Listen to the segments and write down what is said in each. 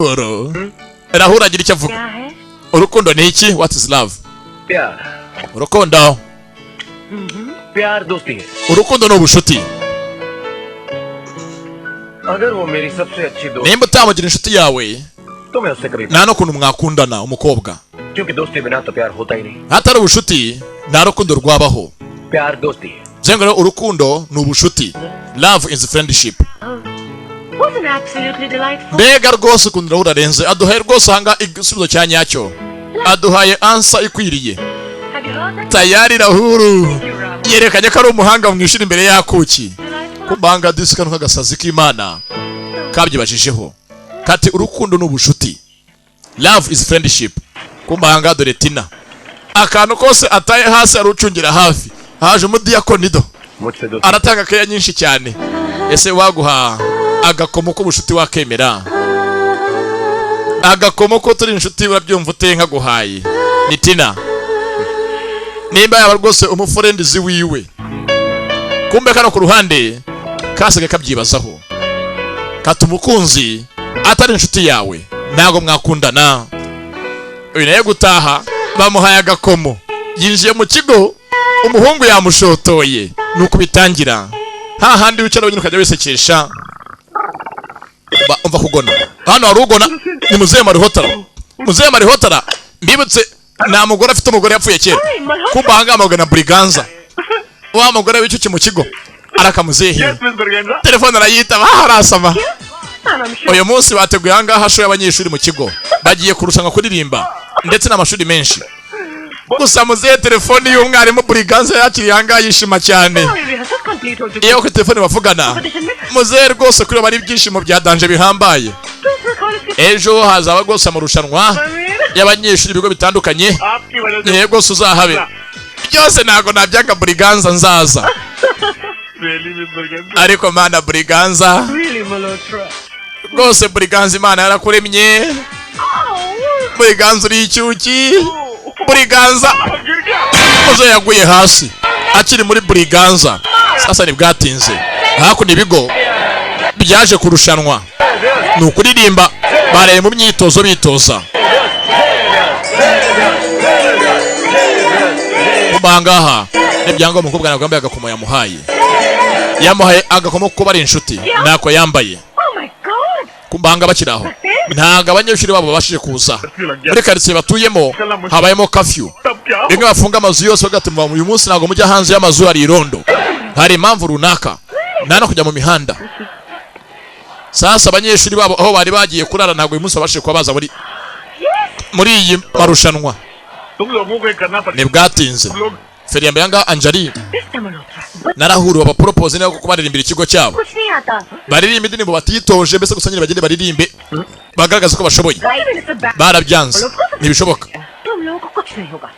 Rahul. Rahul agira icyo avuga. क्या है? Urukundo ni iki? What is love? प्यार. Urukundo. प्यार दोस्ती है. Urukundo ni ubushuti. अगर वो मेरी सबसे अच्छी दोस्त Nimba utamugira inshuti yawe, तो मैं उससे कभी nta n'ukuntu mwakundana umukobwa. क्योंकि दोस्ती बिना तो प्यार होता ही नहीं. Hatari ubushuti, nta rukundo rwabaho. प्यार दोस्ती है. Bivuze ngo rero urukundo ni ubushuti. Love is friendship. Wasn't absolutely delightful. Mbega rwose ukuntu Rahul arenze, aduhaye rwose ahanga igisubizo cya nyacyo, aduhaye answer ikwiriye. Have you heard that? Tayari Rahul yerekanye ko ari umuhanga mu ishuri imbere y'akuki. Delightful. Kumbanga disi kano k'agasazi k'Imana kabyibajijeho kati urukundo ni ubushuti, love is friendship. Kumbanga dore Tina, akantu kose ataye hasi arucungira hafi. Haje umudiyakonido. मुझसे दोस्ती Aratanga keya nyinshi cyane. Ese waguha agakomo k'ubushuti, wakemera agakomo ko turi inshuti? Urabyumva ute nkaguhaye? Ni Tina, nimba yaba rwose umufriends wiwe. Kumbe kano ku ruhande kasigaye kabyibazaho kata umukunzi atari inshuti yawe, ntabwo mwakundana. Uyu nawe gutaha bamuhaye agakomo, yinjiye mu kigo, umuhungu yamushotoye. Nuko bitangira hahandi wicara wenyine ukajya wisekesha. Umva kugona hano hari ugona, ni muzehe Marihotara. Muzehe Marihotara, mbibutse, nta mugore afite, umugore yapfuye kera. Kumva ahangaha amugana Buriganza, wa mugore w'icyuki mu kigo, arakamuzehe. Telefone arayitaba, arasama. Uyu munsi bateguye ahangaha show y'abanyeshuri mu kigo, bagiye kurushanwa kuririmba ndetse n'amashuri menshi. Gusa muzehe telefoni y'umwarimu Buriganza yakiriye ahangaha, yishima cyane. Rehearsal complete हो चुकी. Iyo kuri telefone bavugana, muzehe rwose kuri bari ibyishimo bya danger bihambaye. Ejo hazaba rwose amarushanwa y'abanyeshuri ibigo bitandukanye, yego rwose uzahabe. Byose ntabwo nabyanga Buriganza, nzaza. Ariko Mana, Buriganza rwose, Buriganza, Imana yarakuremye. Buriganza, uri icyuki. Buriganza, muze yaguye hasi akiri muri Buriganza. Sasa ntibwatinze, hakuno ibigo byaje kurushanwa ni ukuririmba, baraye mu myitozo bitoza. Ngaha n'ibyangombwa, umukobwa ntabwo yambaye agakomo yamuhaye, yamuhaye agakomo kuko bari inshuti, ntako yambaye. Oh my God! Kumbanga bakiri aho, ntabwo abanyeshuri babo babashije kuza. Muri karitsiye batuyemo habayemo curfew, bimwe bafunga amazu yose, bagatuma uyu munsi ntabwo mujya hanze y'amazu, hari irondo, hari impamvu runaka, nta no kujya mu mihanda. Sasa abanyeshuri babo aho bari bagiye kurara ntabwo uyu munsi babashije kuba baza muri iyi marushanwa. तुम लोगों को ये करना पड़ेगा. Ntibwatinze, feri ya mbere ngaha Anjali Mr. Malhotra. narahuriwe abaporopoze niba kuko baririmbira ikigo cyabo. कुछ नहीं आता. Baririmba indirimbo batitoje, mbese gusa nyine bagende baririmbe bagaragaza ko bashoboye. Barabyanze, ntibishoboka. तुम लोगों को कुछ नहीं होगा.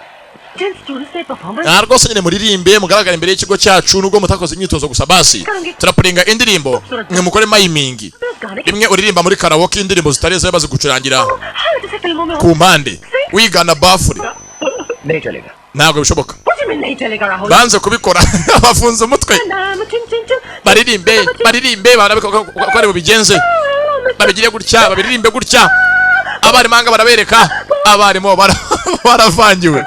जिन स्टूडेंट्स ने performance Nta rwose, nyine muririmbe mugaragara imbere y'ikigo cyacu nubwo mutakoze imyitozo. Gusa basi turapuringa indirimbo, mwe mukore miming. गाने Rimwe uririmba muri karaoke indirimbo zitari zo bazigucurangira हाँ, जैसे फिल्मों में ku mpande, wigana bafure. नहीं चलेगा. Ntabwo bishoboka. कुछ भी नहीं चलेगा Rahul. Banze kubikora, bafunze umutwe. नाम चिन चिन चिन. Baririmbe, baririmbe, barabikora ko ari bubigenze, babigire gutya, babiririmbe gutya. Abarimu anga barabereka, abarimu baravangiwe.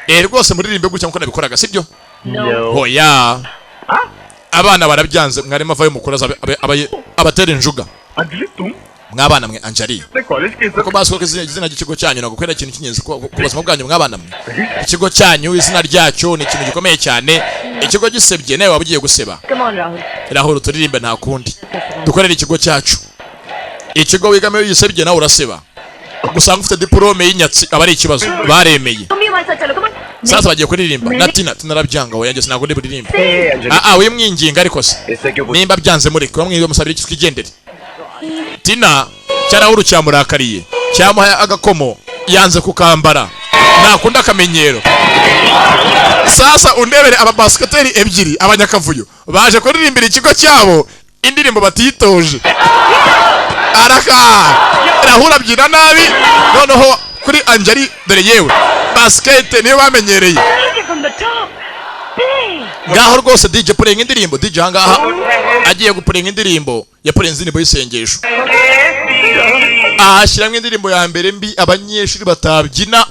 Eh, rwose muririmbe gutya nkuko nabikoraga, sibyo? No. Hoya, abana barabyanze. Mwarimu avayo mukuru aza abatera injuga. Anjali, तुम Mwabana mwe, Anjali, अपने college के kuko bazi ko izina ry'ikigo cyanyu ntabwo kwera ikintu cy'ingenzi ku buzima bwanyu. Mwabana mwe, ikigo cyanyu, izina ryacyo ni ikintu gikomeye cyane. Ikigo gisebye, nawe waba ugiye guseba. Come on, Rahul. Rahul, turirimbe, nta kundi, dukorere ikigo cyacu. Ikigo wigamo iyo gisebye nawe uraseba, gusanga ufite diporome y'inyatsi aba ari ikibazo. Baremeye. तुम भी हमारे साथ चलो, come on. Sasa bagiye kuririmba na Tina. Tina arabyanga, we yanjye sinabwo ndi buririmbe. A Anjali. Ah ah, wimwinginga ariko se. इससे क्यों पूछ Nimba byanze mureke, bamwe musabira iki, twigendere. Tina cyarahuru cyamurakariye, cyamuhaye agakomo yanze kukambara, nakunda akamenyero. Sasa undebere aba basiketeri ebyiri, abanyakavuyo baje kuririmbira ikigo cyabo indirimbo batitoje. Araka Rahura abyina nabi. Noneho kuri Anjali dore yewe basikete niyo bamenyereye. Take it from the top. Play. Ngaho rwose DJ, playing indirimbo. DJ ahangaha Agiye gupurenga indirimbo, yapurenze indirimbo y'isengesho, ahashyiramo indirimbo ya mbere mbi abanyeshuri batabyina.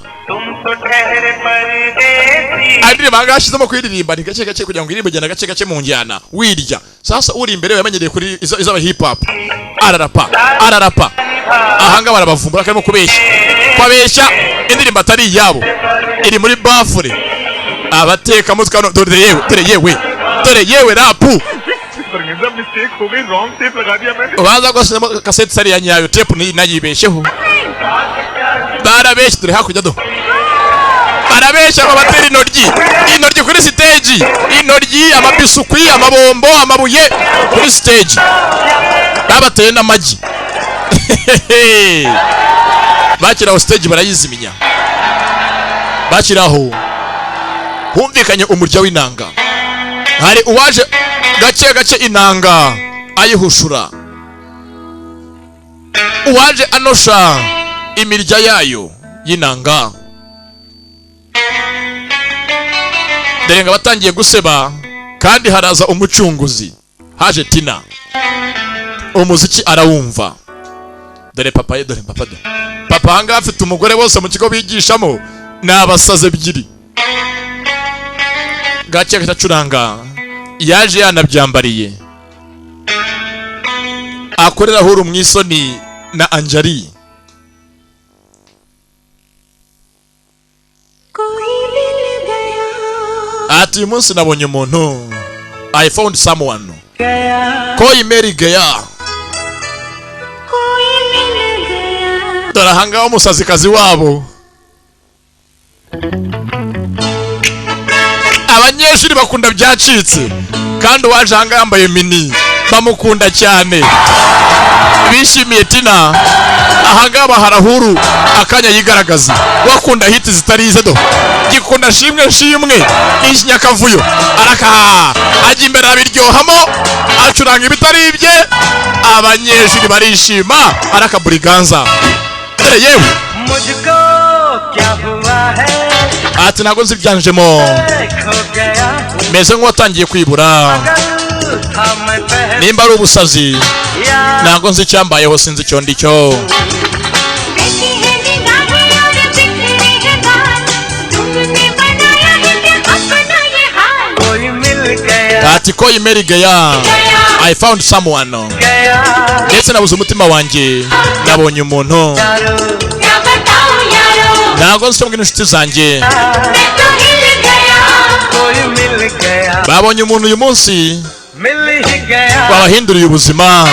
Indirimbo ahangaha ashyizemo kuyiririmba ni gake gake, kugira ngo iririmbe igenda gake gake mu njyana wirya. Sasa uri imbere yamenyereye kuri izaba hip hop, ararapa ararapa. Ahangaha barabavumbura karimo kubeshya, kwabeshya indirimbo atari iyabo, iri muri bafure. Abatekamutwe hano, dore yewe, dore yewe, dore yewe rap. Sir mistake हो गई, wrong tape लगा दिया मैंने। Ubanza rwose kaseti itari iya nyayo, tape nayibeshyeho. Barabeshya, dore hakurya do barabeshya ngo batera intoryi, intoryi kuri stage, intoryi, amabisukwi, amabombo, amabuye kuri stage, babateye n'amagi. Bakiraho stage barayiziminya, bakiraho humvikanye umurya w'inanga. Hari uwaje gake gake inanga ayihushura, uwaje anosha imirya yayo y'inanga. Dore ngo abatangiye guseba, kandi haraza umucunguzi. Haje Tina, umuziki arawumva. Dore papa ye, dore papa, dore papa. Ahangaha afite umugore, bose mu kigo bigishamo ni abasazi ebyiri. Gake gacuranga yaje yanabyambariye, akorera huru mu isoni na Anjali. Ati uyu munsi nabonye umuntu, I found someone. Koi Mary Gaya. Dore ahangaha umusazikazi wabo, abanyeshuri bakunda byacitse, kandi uwaje ahangaha yambaye mini bamukunda cyane, bishimiye Tina. Ahangaha baharahuru akanya yigaragaza, wakunda hit zitari ize do gikunda shimwe shimwe n'ikinyakavuyo, araka ajya imbere abiryohamo, acuranga ibitari ibye, abanyeshuri barishima, araka buriganza. Dore yewe, ati ntabwo nzi ibyanjemo, meze nk'uwatangiye kwibura, nimba ari ubusazi ntabwo nzi icyambayeho, sinzi icyo ndi cyo. Ati ko imerigeya, I found someone, ndetse nabuze umutima wanjye, nabonye umuntu. Ntabwo nzi icyo mbwira inshuti zanjye. Babonye umuntu uyu munsi babahinduriye ubuzima.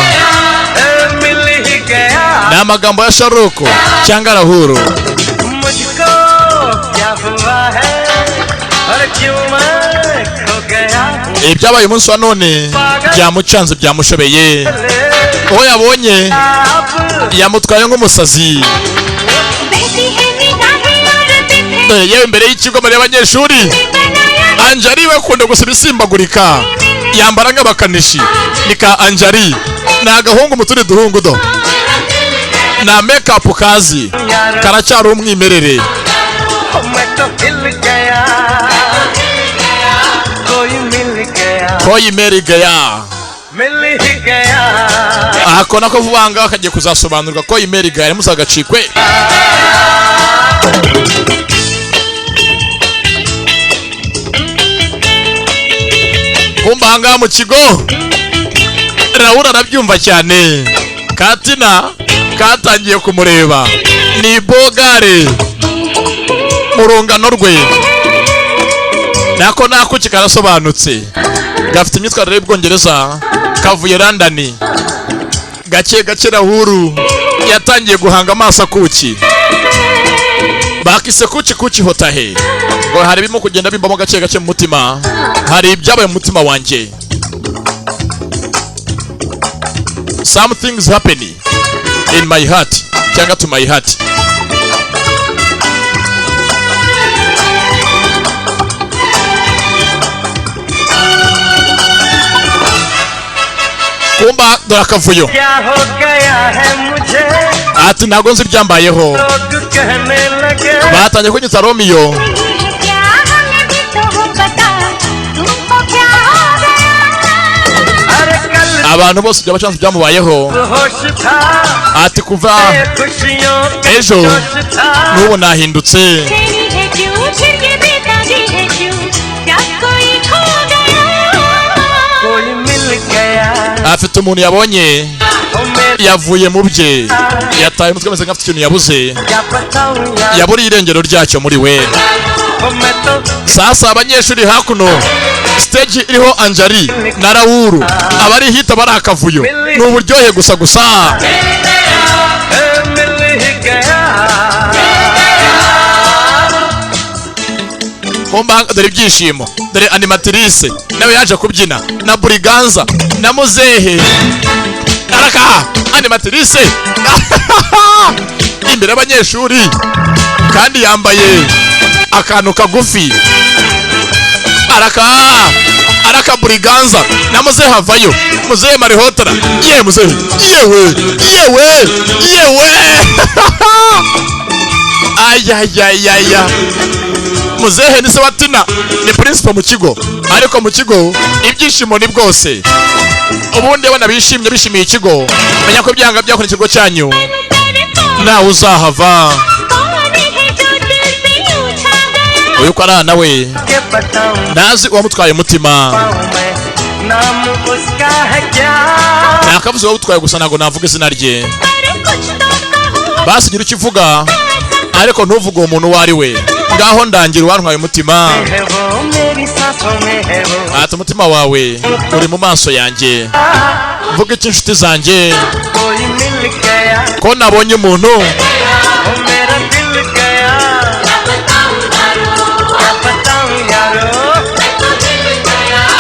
Ni amagambo ya Sharuko cyangwa Rahuru. Ibyabaye umunsi wa none byamucanze, byamushobeye. Uwo yabonye yamutwaye nk'umusazi. Yewe imbere y'ikigo muri abanyeshuri, Anjali we akunda gusa ibisimbagurika, yambara nk'abakanishi. Ni ka Anjali, ni agahungu mu tundi duhungu do, nta make-up kazi, karacyari umwimerere. Koi Mary Gaya, ako nako vuba ngaha kagiye kuzasobanurwa. Koi Mary Gaya, muzagacikwe. Kumba ahangaha mu kigo Rahul arabyumva cyane, Katina katangiye kumureba, ni bogare mu rungano rwe, nako nakuki karasobanutse, gafite imyitwarire y'Ubwongereza, kavuye London. Gake gake Rahuru yatangiye guhanga amaso akuki, bakise kuki kuki hotahe, ngo hari birimo kugenda bimbamo gake gake mu mutima, hari ibyabaye mu mutima wanjye. Something's happening in my heart cyangwa to my heart. Kumba dore akavuyo. Ati ntabwo nzi ibyambayeho, batangiye kunyita Romeo. Abantu bose byaba chance byamubayeho. होश था Ati kuva खुशियों का ejo जोश था n'ubu nahindutse. तेरी है क्यों फिर ये बेताबी है क्यों क्या कोई खो गया कोई मिल गया Afite umuntu yabonye ओ मेरा yavuye mu bye, yataye umutwe ameze nk'afite ikintu yabuze, क्या बताऊं यार yaburiye irengero ryacyo muri we. ओ मैं तो Sasa abanyeshuri hakuno stage iriho Anjali na Rauru, abari hita bari akavuyo, ni uburyohe gusa gusa. ए, मिल ही गया Kumba dore ibyishimo, dore animatrice nawe yaje kubyina na Buriganza na muzehe araka animatrice imbere y'abanyeshuri, kandi yambaye akantu kagufi araka araka Buriganza na muzehe avayo, muzehe marihotara ye muzehe yewe yewe yewe ayayayaya. Muzehe ni se wa Tina, ni principal mu kigo, ariko mu kigo ibyishimo ni bwose. Ubundi abana bishimye bishimiye ikigo, menya ko byanga byakora ikigo cyanyu nawe uzahava. कौन है जो दिल से यूं छा गया Uyu ko ari nawe के बताऊं ntazi uwamutwaye umutima. मैं नाम उसका है क्या Nakavuze uwamutwaye gusa, ntabwo navuga izina rye. पर कुछ तो कहो Basi gira icyo uvuga ariko ntuvuge uwo muntu uwo ari we. Ngaho ndangira uwantwaye umutima. है वो मेरी सांसों में है वो Ati umutima wawe uri mu maso yanjye, mvuga iki inshuti zanjye कोई मिल गया ko nabonye umuntu ओ मेरा दिल गया क्या बताऊं यारो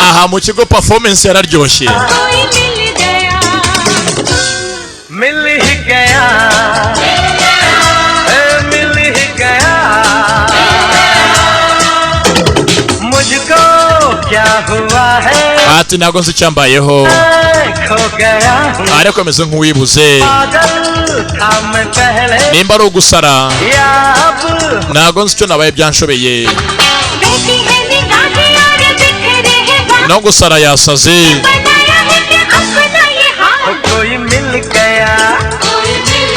aha mu kigo performance yararyoshye. कोई मिल गया मिल ही गया ए, मिल ही गया मुझको क्या हुआ है Ati ntabwo nzi icyambayeho, खो गया हूँ ariko meze nk'uwibuze. पागल था मैं पहले Nimba ari ugusara या अब ntabwo nzi icyo nabaye byanshobeye. बैठी है निगाहें और बिखरे हैं बाल No gusara yasaze. बनाया है क्या अपना ये हाल कोई मिल गया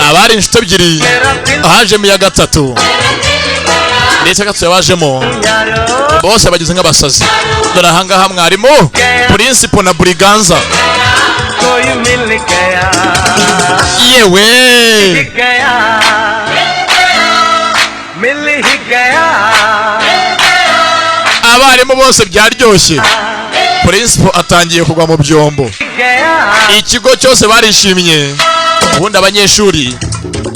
Abari inshuti ebyiri मेरा दिल hajemo iya gatatu, ndetse gatatu yabajemo यारो bose bagize nk'abasazi. Dore ahangaha mwarimu principal na Buriganza कोई मिल गया yewe गया मिल ही गया abarimu bose byaryoshye. Principal atangiye kugwa mu byombo, गया ikigo cyose barishimye. Ubundi abanyeshuri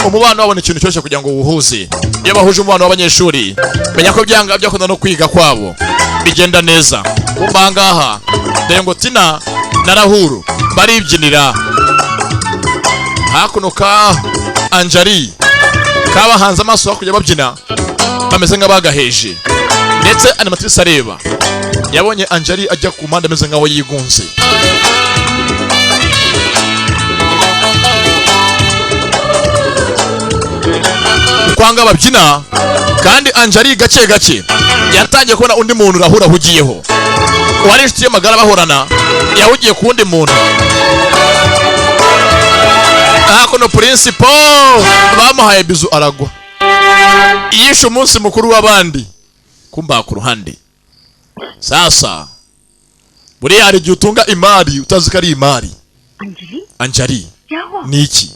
umubano wabona ikintu cyose kugira ngo wuhuze. Iyo bahuje umubano w'abanyeshuri, menya ko byanga byakunda no kwiga kwabo bigenda neza. Kumba ahangaha dore ngo Tina na Rahuru baribyinira hakuno ka Anjali kabahanze amaso hakurya babyina bameze nk'abagaheje, ndetse animatrice areba yabonye Anjali ajya ku mpande ameze nk'aho yigunze. Kwanga babyina kandi Anjali gake gake yatangiye kubona undi muntu Rahura ahugiyeho, uwari inshuti ye magara bahorana yahugiye ku wundi muntu. Hakuno principal bamuhaye bizu aragwa, yishe umunsi mukuru w'abandi kumba ku ruhande. Sasa buriya hari igihe utunga imari utazi ko ari imari. Anjali Anjali क्या हुआ ni iki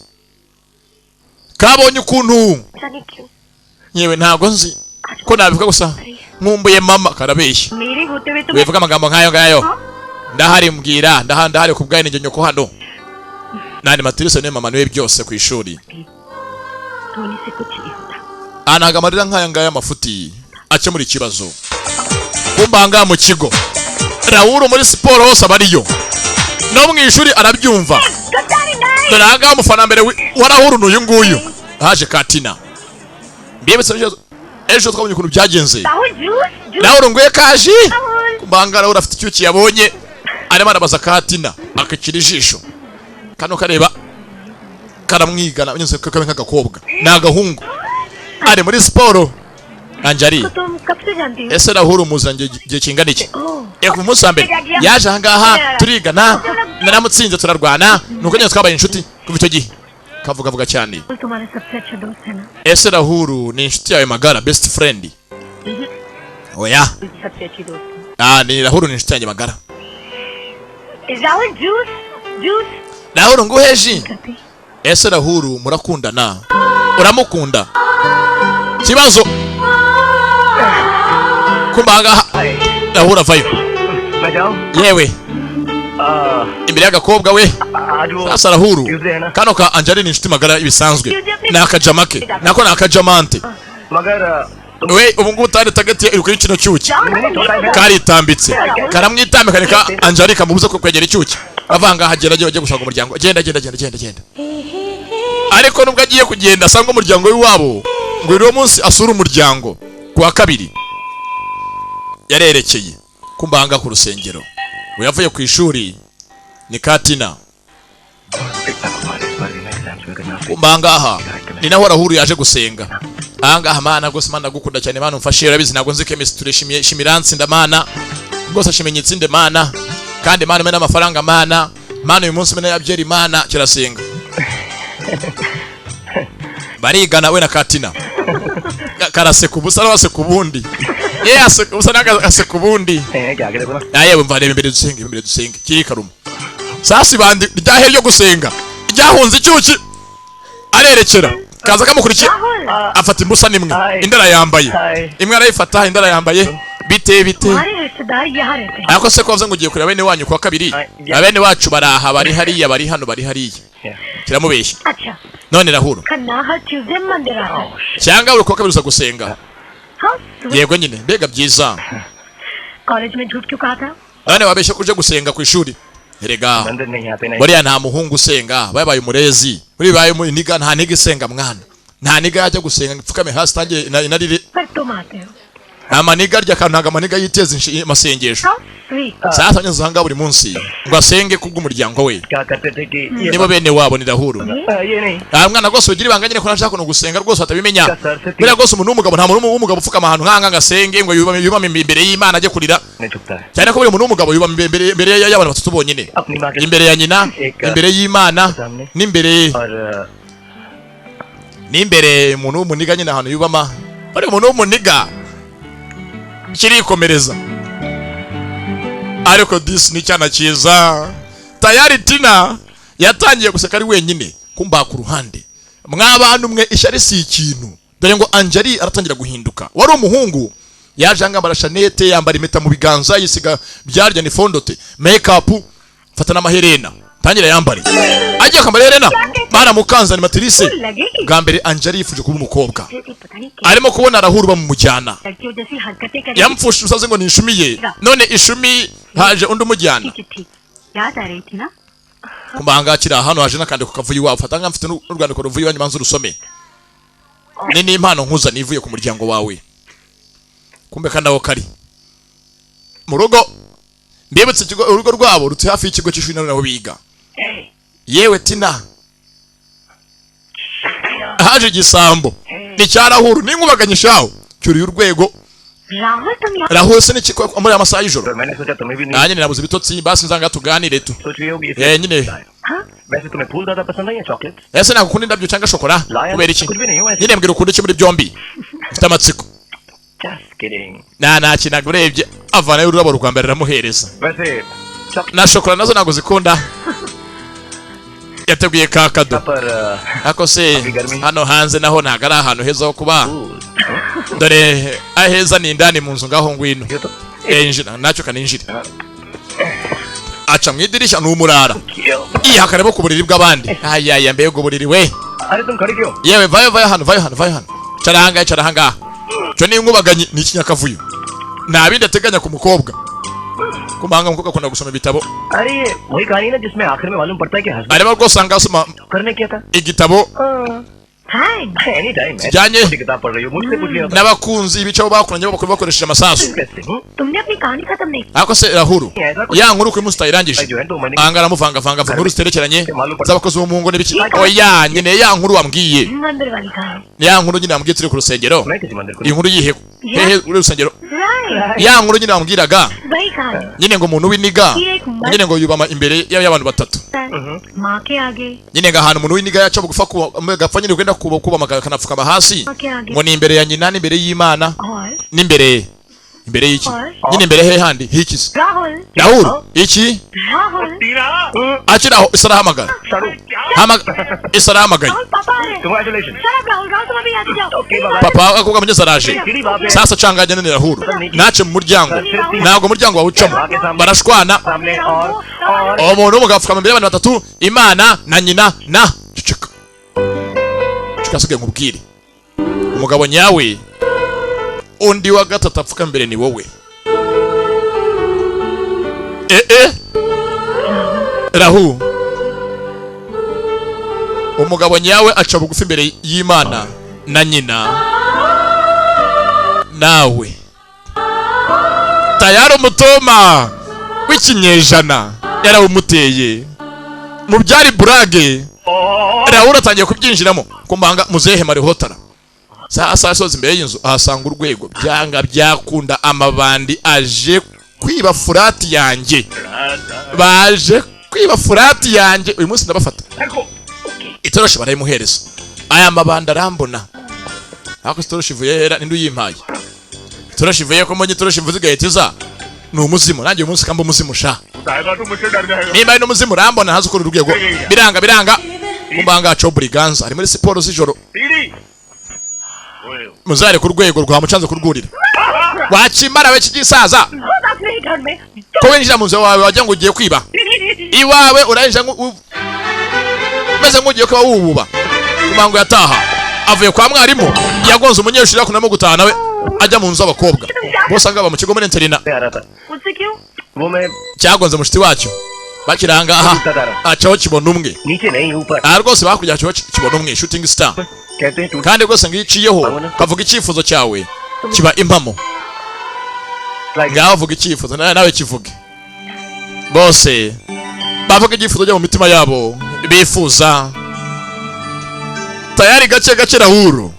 kabonye ukuntu पता नहीं क्यों yewe ntabwo nzi ko nabivuga gusa nkumbuye mama karabeshya. मेरे होते हुए तो Wivuga amagambo nk'ayo ngayo, ndahari mbwira, ndahari ku bwawe ninjye nyoko hano na animatrice niwe mama niwe byose ku ishuri. रोने से कुछ नहीं होता Aha ntabwo amarira nk'aya ngaya amafuti akemura ikibazo. Kumba ahangaha mu kigo Raul muri siporo hose aba ariyo, no mu ishuri arabyumva. Dore ahangaha umufana mbere wa Raul ni uyu nguyu haje Katina. Mbibutse ejo twabonye ukuntu byagenze. Rahul juice juice Raul nguye kaji. Kumba ahangaha Raul afite icyuki yabonye, arimo arabaza Katina akakira ijisho kano kareba karamwigana nyuze kabe nk'agakobwa ni agahungu ari muri siporo. Anjali तो तुम कब से जानती हो ese Rahul muzanye igihe kingana iki? Oh Ku munsi wa mbere yaje ahangaha turigana Naramutsinze turarwana, nuko nyine twabaye inshuti kuva icyo gihe. Kavugavuga cyane. तुम्हारे सबसे अच्छे दोस्त है ना? Ese Rahuru ni inshuti yawe magara, best friend? Oya. सबसे अच्छी दोस्त। Ah, ni Rahuru, ni inshuti yanjye magara. Rahul, juice, juice. Rahuru, nguhe jus? करती। Ese Rahuru murakundana, uramukunda? Kibazo kumba ahangaha Rahuru avayo. मैं जाऊँ? Yewe, imbere y'agakobwa we. आज वो Sasa Rahuru, Tuesday है ना? Kano ka Anjali ni inshuti magara ibisanzwe, ni akajama ke, nako ni akajamante. मगर We ubu ngubu tari tagati iri kuri kino cyuki, karitambitse, karamwitambika, reka Anjali kamubuza ko kwegera icyuki. Avanga hagera agiye gushaka umuryango. Genda, genda, genda, genda, genda. Ariko nubwo agiye kugenda asanga umuryango w'iwabo, ngo uyu munsi asure umuryango ku wa kabiri. Yarerekeye kumbanga ku rusengero ngo yavuye ku ishuri ni Katina. Kumbangaha ni naho Rahuru yaje gusenga ahangaha. Mana rwose, Mana ndagukunda cyane, Mana umfashe, urabizi ntabwo nzi chemistry, shimiye shimiransi ndamana rwose, shimenye itsinde Mana, kandi Mana mena amafaranga, Mana, Mana uyu munsi mena yabyeri Mana. Kirasenga, barigana we na Katina. Karaseka ubusa nawe aseka ubundi, ye aseka ubusa nawe aseka ubundi. क्या आगे देखो ना। Na yewe, mva reba imbere dusenge, imbere dusenge kiri karuma. Sasa ibandi ryahe ryo gusenga ryahunze icyuki, arerekera kaza kamukurikiye, afata imbusa nimwe, indi arayambaye. Imwe arayifata, indi arayambaye. Bite bite? तुम्हारे रिश्तेदार यहाँ रहते हैं? Ariko se ko wavuze ngo ugiye kureba bene wanyu kuwa kabiri? Bene wacu bari aha, bari hariya, bari hano, bari hariya. Kiramubeshya. अच्छा। None Rahuru, Khanna हर Tuesday मंदिर आता है। Cyangwa buri kuwa kabiri uza gusenga? हाँ। Yego nyine, mbega byiza. College में झूठ क्यों कहा था? None wabeshye ko uje gusenga ku ishuri erega. मंदिर नहीं आते नहीं। Buriya nta muhungu usenga, babaye umurezi buri baye iniga, nta niga isenga mwana, nta niga yajya gusenga ngo ipfukame hasi itange inarire. पर तुम आते हो। Nta maniga arya akantu, ntabwo amaniga yiteza amasengesho. How sweet. Sasa anyuze ahangaha buri munsi ngo asenge kubw'umuryango we. क्या करते थे कि ये Nibo bene wabo ni Rahuru. ये नहीं। Nta mwana rwose ugira ibanga nyine ko nashaka ukuntu gusenga rwose batabimenya. Buriya rwose umuntu w'umugabo, nta muntu w'umugabo upfukama ahantu nk'aha ngo asenge, ngo yubame, yubame imbere y'Imana ajye kurira. नहीं छुपता है। Cyane ko buri muntu w'umugabo yubama imbere y'abantu batatu bonyine: अपनी माँ के imbere ya nyina, imbere y'Imana, n'imbere और n'imbere umuntu w'umuniga nyine ahantu yubama. Bari umuntu w'umuniga kirikomereza. Ariko disi ni icyana cyiza. Tayari Tina yatangiye guseka ari wenyine kumba ku ruhande. Mwabantu mwe, ishyari si ikintu. Dore ngo Anjali aratangira guhinduka. Wari umuhungu yaje yambara chaînette, yambara impeta mu biganza, yisiga byarya ni fondote, make up, fata n'amaherena, tangira yambare, agiye kwambara iherena baramukanze animatrice. लगेगी। Bwa mbere Anjali yifuje kuba umukobwa. पता नहीं Arimo kubona Rahuru bamumujyana. लड़कियों जैसी हरकतें करेगी। Yamupfusha usaze ngo ni ishumi ye, none ishumi haje undi umujyana. चिट्ठी याद आ रही थी ना? Kumbanga kiri hano haje n'akandiko kavuye iwawe. Fata nka mfite n'urwandiko ruvuye iwanyu, manza urusome, ni n'impano nkuzaniye ivuye ku muryango wawe. Kumbe kandi aho kari mu rugo, mbibutse ikigo, urugo rwabo rutuye hafi y'ikigo cy'ishuri naho biga. Yewe Tina, haje igisambo ni cyarahuru n'inkubaganyishaho cyuriye urwego. Rahul, तुम यहाँ? Rahuru se n'iki muri aya masaha y'ijoro? तो मैंने सोचा तुम्हें भी नहीं Nanjye ninabuze ibitotsi, basi nzanga tuganire tu. सोच रही होगी। Eh, nyine. वैसे तुम्हें फूल ज्यादा पसंद है या chocolate? Ese ntabwo ukunda indabyo cyangwa shokora? Kubera iki? कुछ भी नहीं हुआ। Nyine mbwira, ukunda iki muri byombi? Mfite amatsiko. Just kidding. Nta nta kintu urebye avanayo ururabo rwa mbere aramuhereza. वैसे chocolate Na shokora nazo ntabwo zikunda. Yateguye ka kado. पर Ariko se hano hanze naho ntabwo ari ahantu heza ho kuba, dore aheza ni indani mu nzu. Ngaho ngwino. Eh, injira nacyo kaninjira, aca mu idirishya, ni umurara iya akareba ku buriri bw'abandi. Ayaya, mbega uburiri we! अरे तुम खड़े क्यों? Yewe, vayo, vayo hano, vayo hano, vayo hano, cara ahangaha, cara ahangaha. Cyo ni inkubaganyi, ni ikinyakavuyo, nta bindi ateganya ku mukobwa. Ku mahanga umukobwa akunda gusoma ibitabo. अरे ये वही कहानी है ना जिसमें आखिर में मालूम पड़ता है कि husband Arimo rwose ahangaha asoma करने क्या था? Igitabo thanks. Any time. Kijyanye किताब पढ़ रही हो, मुझसे पूछ लिया। n'abakunzi bicaho bakoranye bakora bakoresheje amasasu. कैसे हूँ? तुमने अपनी कहानी खत्म नहीं Ariko se Rahuru, ya nkuru kuri munsi utayirangije? जो है तो मैंने Ahangaha aramuvangavanga avuga inkuru ziterekeranye z'abakozi bo mu ngo n'ibiki. Oya nyine, ya nkuru wambwiye. मंदिर वाली कहानी। Ya nkuru nyine wambwiye turi ku rusengero. मैं किसी मंदिर को Iyi nkuru yihe? Hehe uri rusengero? Right. Ya nkuru nyine wambwiraga वही कहानी nyine ngo umuntu w'iniga nyine ngo yubama imbere y'abantu batatu. है। माँ के आगे Nyine ngo ahantu umuntu w'iniga yaca bugufa gapfa nyine ugenda kubama akanapfukama hasi माँ के आगे ngo ni imbere ya nyina n'imbere y'Imana और n'imbere imbere y'iki nyine imbere he handi hiki se Rahul Rahul iki Rahul Tina akiri aho isa arahamagara isa arahamagaye Rahul पापा आ रहे हैं। Congratulation Shut up, Rahul Rahul तुम अभी आते जाओ okay बाबा Papa akobwa mugezi araje sasa canganya none Rahul nace mu muryango ntabwo umuryango wawucamo barashwana. सामने और और Uwo muntu w'umugabo apfukama imbere y'abantu batatu, Imana na nyina na ceceka ceceka asigaye nkubwire umugabo nyawe undi wa gatatu apfuka imbere ni wowe. Eh eh Rahu umugabo nyawe aca bugufi imbere y'Imana na nyina nawe tayari umutoma w'ikinyejana yarawumuteye mu byari burage. Rahul atangiye kubyinjiramo kumbanga muzehe marihotara sasa asoza imbere y'inzu ahasanga urwego byanga byakunda amabandi aje kwiba furati yanjye baje kwiba furati yanjye uyu munsi ndabafata. Itoroshi barayimuhereza aya mabandi arambona ariko itoroshi ivuye hera ninde uyimpaye itoroshi ivuye ko mbonye itoroshi mvuze igahita iza ni umuzimu nanjye uyu munsi kamba umuzimu sha बताएगा तो मुझसे डर जाएगा nimba ari n'umuzimu urambona ntazi ukora urwego biranga biranga kumbanga hacaho buriganza ari muri siporo z'ijoro सीढ़ी muzare ku rwego rwamucanze kurwurira wakimara we kigisaza खुद अपने ही घर में ko winjira mu nzu wawe wagira ngo ugiye kwiba iwawe urinjira umeze nk'ugiye kuba wububa kumango yataha avuye kwa mwarimu yagonze umunyeshuri akunamo gutaha nawe ajya mu nzu y'abakobwa bose angaba mu kigo muri interina आ रहा था मुझसे क्यों वो मैं cyagonze mushiti wacyo bakiri ahangaha acaho kibona umwe नीचे नहीं ऊपर aha rwose bakurya acaho kibona umwe shooting star कहते हैं टूट kandi rwose ngo iyo uciyeho ukavuga icyifuzo cyawe kiba impamo ngaho vuga icyifuzo nawe nawe kivuge bose bavuga ibyifuzo byo mu mitima yabo bifuza tayari gake gake Rahuru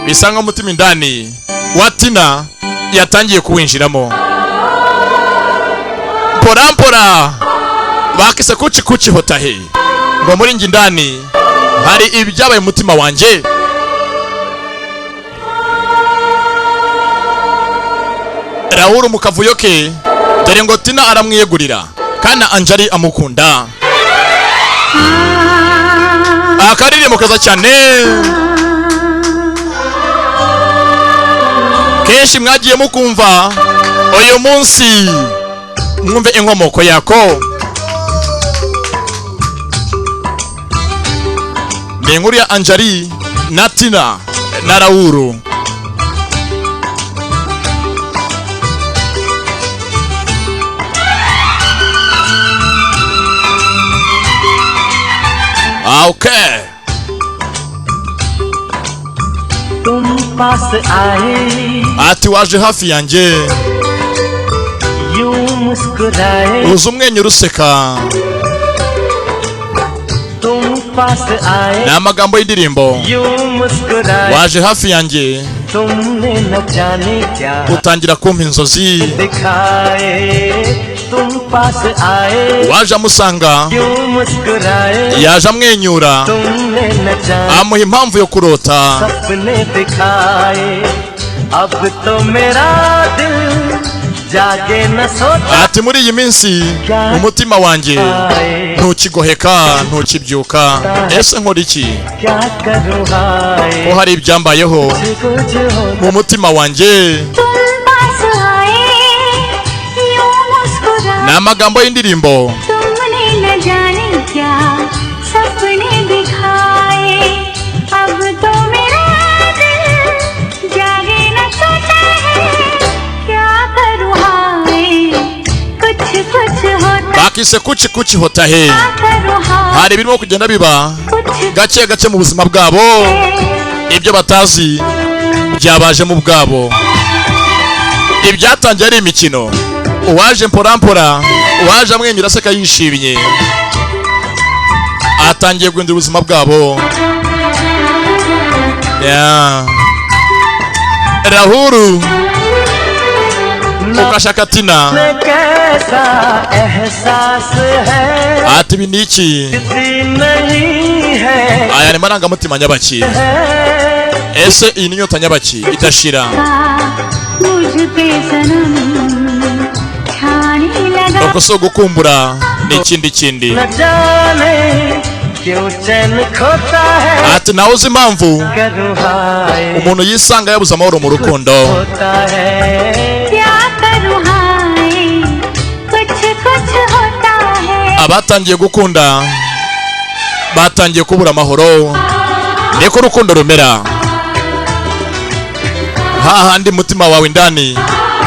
bisa nkaho umutima indani wa Tina yatangiye kuwinjiramo mpora mpora bakise kuki kuki hotahe ngo muri njye indani hari ibyabaye mu mutima wanjye. Rahuru mu kavuyo ke dore ngo Tina aramwiyegurira kandi Anjali amukunda akaririmbo keza cyane kenshi mwagiye mukumva uyu munsi mwumve inkomoko yako ni inkuru ya Anjali na Tina na Rahuru. Okay. तुम पास आए Ati waje hafi yanjye यूं मुस्कुराए uza umwenyura useka तुम पास आए ni amagambo y'indirimbo यूं मुस्कुराए waje hafi yanjye तुमने न जाने क्या utangira kumpa inzozi दिखाए तुम पास आए waje amusanga यूं मुस्कुराए yaje amwenyura तुमने न जाने amuha impamvu yo kurota सपने दिखाए अब तो मेरा दिल जागे न सोता ati muri iyi minsi umutima wanjye ntukigoheka ntukibyuka ese nkora iki क्या करूं हाय ko hari ibyambayeho कुछ हो mu mutima wanjye तुम पास आए यूं मुस्कुराए ni amagambo y'indirimbo तुमने न जाने क्या सपने दिखाए अब तो मेरा दिल जागे न सोता है क्या करूं हाय कुछ कुछ होता bakise kuki kuki hotahe क्या करूं हाय hari ibirimo kugenda biba कुछ gake gake mu buzima bwabo ibyo batazi byabaje mu bwabo ibyatangiye ari imikino uwaje mpora mpora uwaje amwenyura aseka yishimye atangiye guhindura ubuzima bwabo. Yeah. Rahuru Ugashaka Tina. कैसा एहसास है Ati ibi ni iki? किसी नहीं है Aya ni amarangamutima nyabaki? Ese iyi ni inyota nyabaki idashira? मुझ पे सनम छाने लगा Ubwo si ugukumbura, ni ikindi kindi. न जाने क्यों चैन खोता है Ati nawe uzi impamvu करूँ हाय umuntu yisanga yabuze amahoro mu rukundo. होता है क्या करूँ हाय कुछ कुछ होता है Abatangiye gukunda batangiye kubura amahoro, niko urukundo rumera, hahandi mutima wawe indani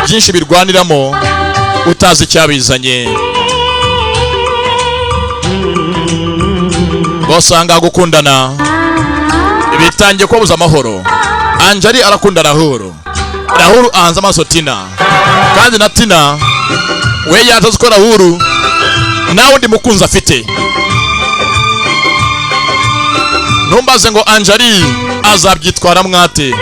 byinshi birwaniramo utazi icyabizanye. Bose ahangaha gukundana bitangiye kubabuza amahoro. Anjali arakunda Rahuru, Rahuru ahanze amaso Tina, kandi na Tina we yatazi ko Rahuru nta wundi mukunzi afite. Ntumbaze ngo Anjali azabyitwara mwate.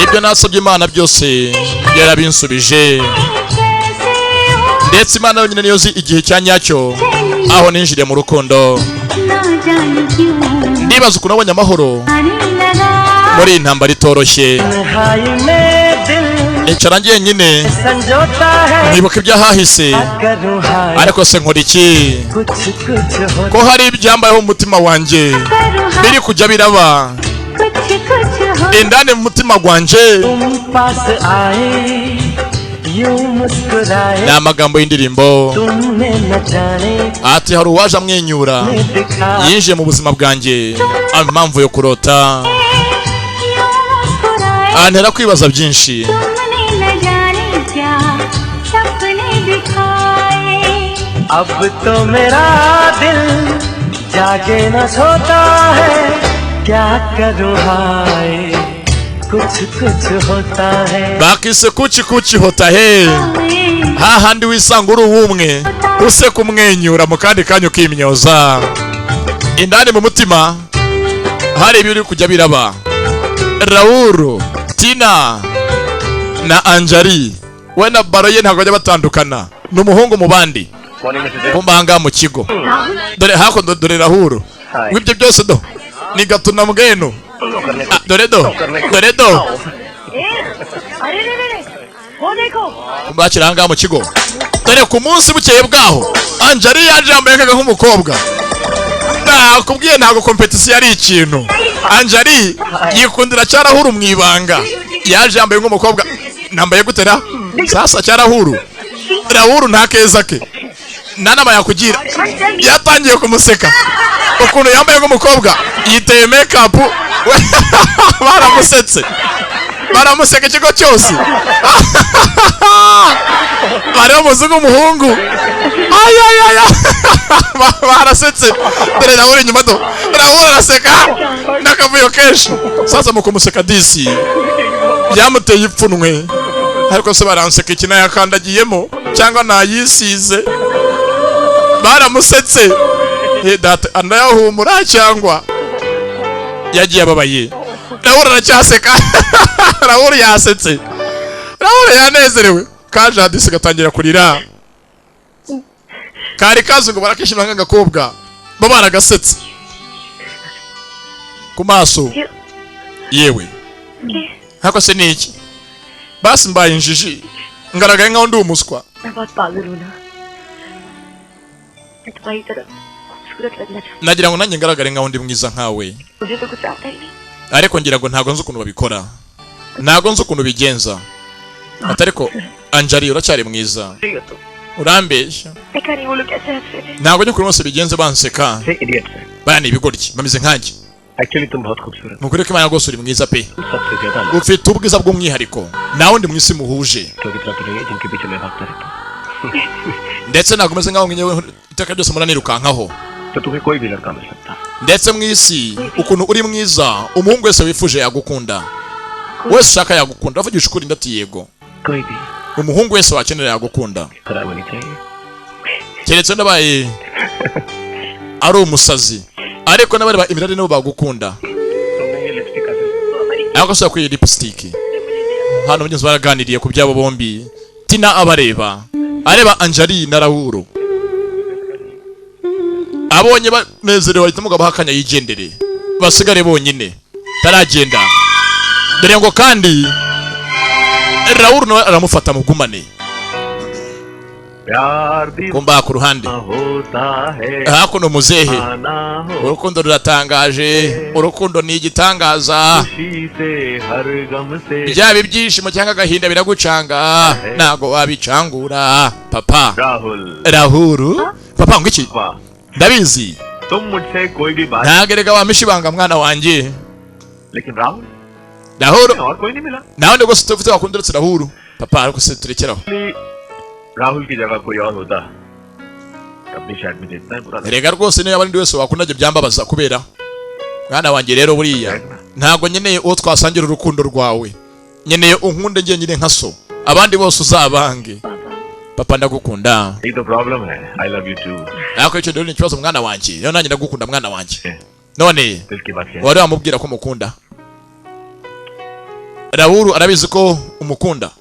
Ibyo nasabye Imana byose yarabinsubije, ndetse Imana yonyine niyo nzi igihe cya nyacyo aho ninjiriye mu rukundo. ना जाने क्यों Ndibaza ukuntu nabonye amahoro आने लगा muri iyi ntambara itoroshye. हाय में दिल Nicara njyenyine संजोता है nkibuka iby'ahahise, करूँ हाय ariko se nkora iki कुछ कुछ होता ko hari ibyambayeho mu mutima wanjye करूँ हाय biri kujya biraba कुछ कुछ हो indani mu mutima gwanjye? तुम पास आए यूं मुस्कुराए Ni amagambo y'indirimbo. तुमने न जाने Ati hari uwaje amwenyura, दिखा yinjiye mu buzima bwanjye impamvu yo kurota, यूं मुस्कुराए antera kwibaza byinshi. तुमने न जाने क्या सपने दिखाए अब तो मेरा दिल जागे न सोता है क्या करूँ हाय कुछ कुछ होता है Bakise kuki kuki hota he, hahandi wisanga uri uwumwe useka umwenyura, mu kandi kanya ukimyoza indani mu mutima hari ibiri kujya biraba. Rauru, Tina na Anjali we na baro ye ntabwo bajya batandukana, ni umuhungu mu bandi. Kumba ahangaha mu kigo dore hakuno, dore Rahuru w'ibyo byose, do ni gatuna mbwenu. Ah, dore do, dore do. अरे रे रे रे वो देखो Bakiri ahangaha mu kigo, dore ku munsi bukeye bwaho Anjali yaje yambaye nkaga nk'umukobwa. Nakubwiye ntabwo compétition ari ikintu. Anjali yikundira Cyarahuru mu ibanga, yaje yambaye nk'umukobwa. Nambaye gute ra sasa? Cyarahuru, Rahuru nta keza ke nta nama yakugira. Yatangiye kumuseka ukuntu yambaye nk'umukobwa, yiteye make-up. Baramusetse, baramuseka ikigo cyose bari bamuzi nk'umuhungu. Ayayaya, barasetse. Dore Rahuru inyuma, do Rahuru araseka n'akavuyo kenshi. Sasa mu kumuseka disi byamuteye ipfunwe, ariko se baranseka iki? Nayakandagiyemo cyangwa nayisize? Baramusetse. Eh, data anayahumura cyangwa yagiye ababaye. Rahuru aracyaseka, Rahuru yasetse, Rahuru yanezerewe. Kaje hadisi gatangira kurira, kari kazi ngo barakishima nk'agakobwa, bo baragasetse ku maso. Yewe, hako se ni iki? Basi mbaye injiji, ngaragaye nkaho ndi umuswa. मैं बहुत पागल हूँ ना मैं तुम्हारी तरह खूबसूरत लगना चाहती Nagira ngo nanjye ngaragare nkaho ndi mwiza nkawe. हूँ। मुझे तो कुछ आता ही नहीं। Ariko ngira ngo ntabwo nzi ukuntu babikora, ntabwo nzi ukuntu bigenza. Ati ariko Anjali uracyari mwiza. Urambeshya. देखा नहीं वो लोग कैसे हंस रहे थे Ntabwo njye ukuntu bose bigenze banseka. Idiot. Baya ni ibigoryi bameze nkanjye. Actually तुम बहुत खूबसूरत Ni ukuri ko Imana rwose uri mwiza pe. सबसे ज्यादा लोग Ufite ubwiza bw'umwihariko, nta wundi mu isi muhuje. की तरह तो नहीं है जिनके पीछे मैं भागता रहता हूँ। Ndetse ntabwo umeze nkaho ngewe iteka ryose muranirukankaho. तो तुम्हें कोई भी लड़का मिल सकता। Ndetse mu isi ukuntu uri mwiza, umuhungu wese wifuje yagukunda, wese ushaka yagukunda. Uravugisha ukuri? Ndati yego. कोई भी Umuhungu wese wakenera yagukunda, खराब होनी चाहिए। Keretse ndabaye ari umusazi, ariko n'abareba imirari nibo bagukunda. तुमने ये लिपस्टिक का Ariko se kuri iyi lipstick Hano mugenzi baraganiriye ku byabo bombi. Tina abareba, areba Anjali na Rahuru, abonye banezerewe, ahita umugabo akanya yigendere, basigare bonyine. Taragenda dore ngo kandi Rahuru nawe aramufata mugumane. प्यार दीवाना Kumba ku ruhande होता है hakuno muzehe. आना हो Urukundo ruratangaje, urukundo ni igitangaza. खुशी से हर गम से Byaba ibyishimo cyangwa agahinda biragucanga, ntago wabicangura papa. Rahul. Rahuru papa, ngo iki? वाह। Ndabizi. तुम मुझसे कोई भी बात Ntabwo erega wampisha ibanga, mwana wanjye. लेकिन राहुल Rahuru और कोई नहीं मिला। Nawe rwose tufite wakunda uretse Rahuru papa, ariko se turekeraho. Rahul की जगह कोई और होता तब भी शायद मुझे इतना ही बुरा लगता। Erega rwose niba ari wese wakunda ibyo byambabaza, kubera mwana wanjye rero buriya ntabwo nkeneye uwo twasangira urukundo rwawe, nkeneye unkunde njyenyine nka so, abandi bose uzabange. Papa, ndagukunda. यही तो प्रॉब्लम है, I love you too. Ariko icyo rero ni ikibazo, mwana wanjye. Rero nanjye ndagukunda, mwana wanjye. None दिल की बात है। wari wamubwira ko umukunda? Rahuru arabizi ko umukunda.